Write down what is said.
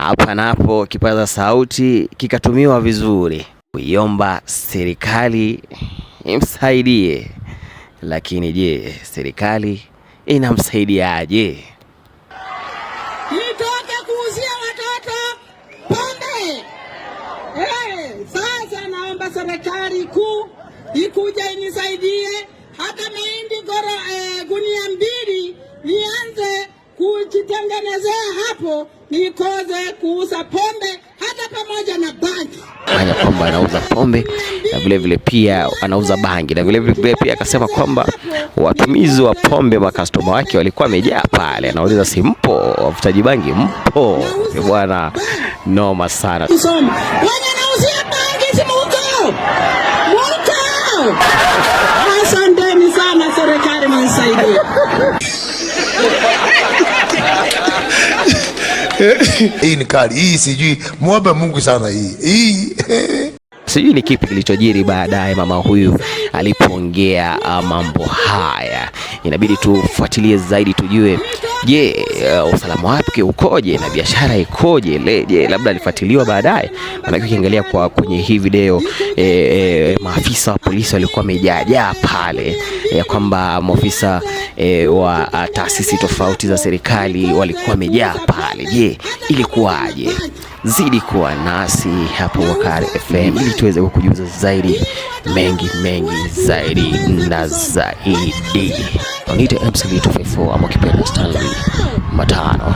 Hapa napo kipaza sauti kikatumiwa vizuri kuiomba serikali imsaidie. Lakini je, serikali inamsaidiaje? Nitoke kuuzia watoto pombe. Hey, sasa naomba serikali kuu ikuja inisaidie hata mahindi goro gunia 2 nianze kujitengenezea hapo, nikoze kuuza pombe hata pamoja na bangi. Fanya kwamba anauza pombe na vile vile pia anauza bangi na vile vile pia akasema kwamba watumizi wa pombe makastoma wake walikuwa wamejaa pale. Anauliza, si mpo wavutaji bangi? Mpo bwana, noma sana. Kusoma wenye nauzia bangi si muko muko. Asanteni sana serikali, mnisaidie. Hii ni kali hii, sijui muombe Mungu sana hii hii. Sijui ni kipi kilichojiri baadaye mama huyu alipoongea mambo haya. Inabidi tufuatilie zaidi tujue, je, usalama wake ukoje na biashara ikoje? Je, labda alifuatiliwa baadaye? Maanake ukiangalia kwa kwenye hii video maafisa wa polisi walikuwa wamejaajaa pale, kwamba maafisa wa taasisi tofauti za serikali walikuwa wamejaa pale. Je, ilikuwaje? Zidi kuwa nasi hapo Waqar FM ili tuweze kukujuza zaidi mengi mengi zaidi na zaidi. Niite MC 254 ama ukipenda Stanley Matano.